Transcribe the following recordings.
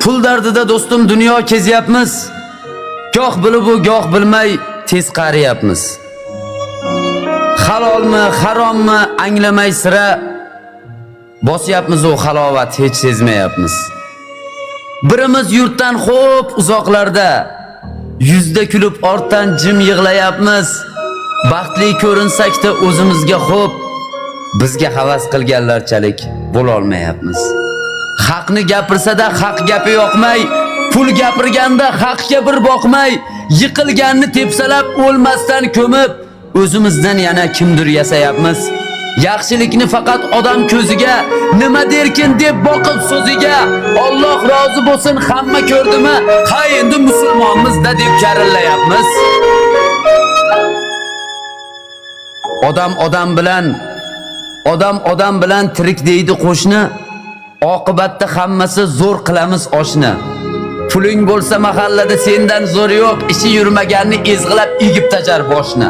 Pul dardida do'stim dunyo kezyapmiz. Goh bilib u goh bilmay tez qariyapmiz. Halolmi, harommi anglamay sira bosyapmiz u halovat hech sezmayapmiz. Birimiz yurtdan xo'p uzoqlarda yuzda kulib ortdan jim yig'layapmiz. Baxtli ko'rinsakda o'zimizga xo'p bizga havas qilganlarchalik bo'la olmayapmiz. Haqni gapirsa-da haq gapi yoqmay, pul gapirganda haqga bir boqmay, yiqilganni tepsalab o'lmasdan ko'mib, o'zimizdan yana kimdir yasayapmiz. Yaxshilikni faqat odam ko'ziga, nima derkin deb boqib so'ziga, Alloh rozi bo'lsin hamma ko'rdimi? Ha endi musulmonmiz da deb karillayapmiz. Odam odam bilan tirik deydi qo'shni, oqibatda hammasi zo'r qilamiz oshni. Puling bo'lsa mahallada sendan zo'r yo'q, ishi yurmaganni ezg'ilab egib tashar boshni.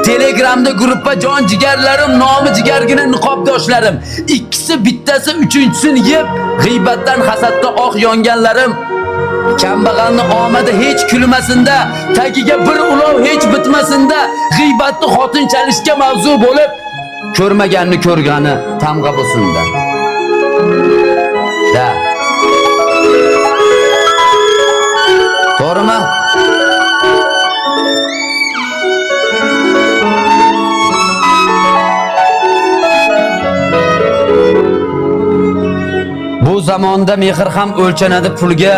Telegramda gruppa jon jigarlarim, nomi jigargina niqobdoshlarim, ikkisi bittasi uchinchisini yeb, g'iybatdan hasadda oq yonganlarim. Kambag'alni omadi hech kulmasinda, tagiga bir ulov hech bitmasinda, g'iybatni xotin chalishga mavzu bo'lib, ko'rmaganni ko'rgani tamg'a bo'lsinda. Da. To'g'rimi? Bu zamonda mehr ham o'lchanadi pulga,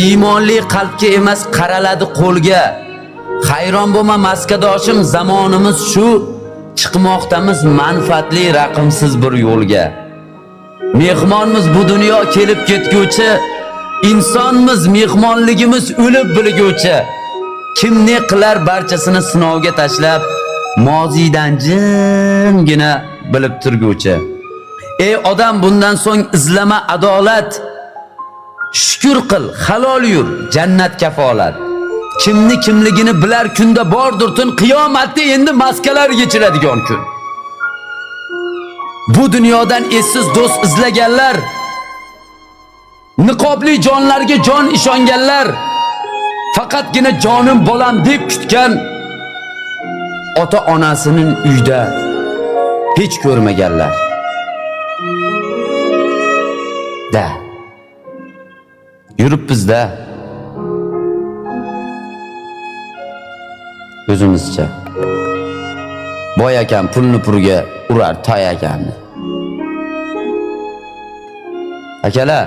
iymonli qalbga emas qaraladi qo'lga. Hayron bo'lma maskadoshim, zamonimiz shu, chiqmoqdamiz manfaatli raqamsiz bir yo'lga. Mehmonmiz bu dunyo kelib ketguvchi, insonmiz mehmonligimiz o'lib bilguvchi. Kim ne qilar barchasini sinovga tashlab, moziydan jimgina bilib turguvchi. Ey odam, bundan so'ng izlama adolat, shukr qil, halol yur, jannat kafolat. Kimni kimligini bilar kunda bordir tun, qiyomatda endi maskalar yechiladigan kun. Bu dunyodan essiz do'st izlaganlar, niqobli jonlarga jon ishonganlar, faqatgina jonim bolam deb kutgan ota onasining uyda hech ko'rmaganlar. Da. Yuribmiz-da. O'zimizcha. Boy akam pulni pulga urar toy akamni. Akalar,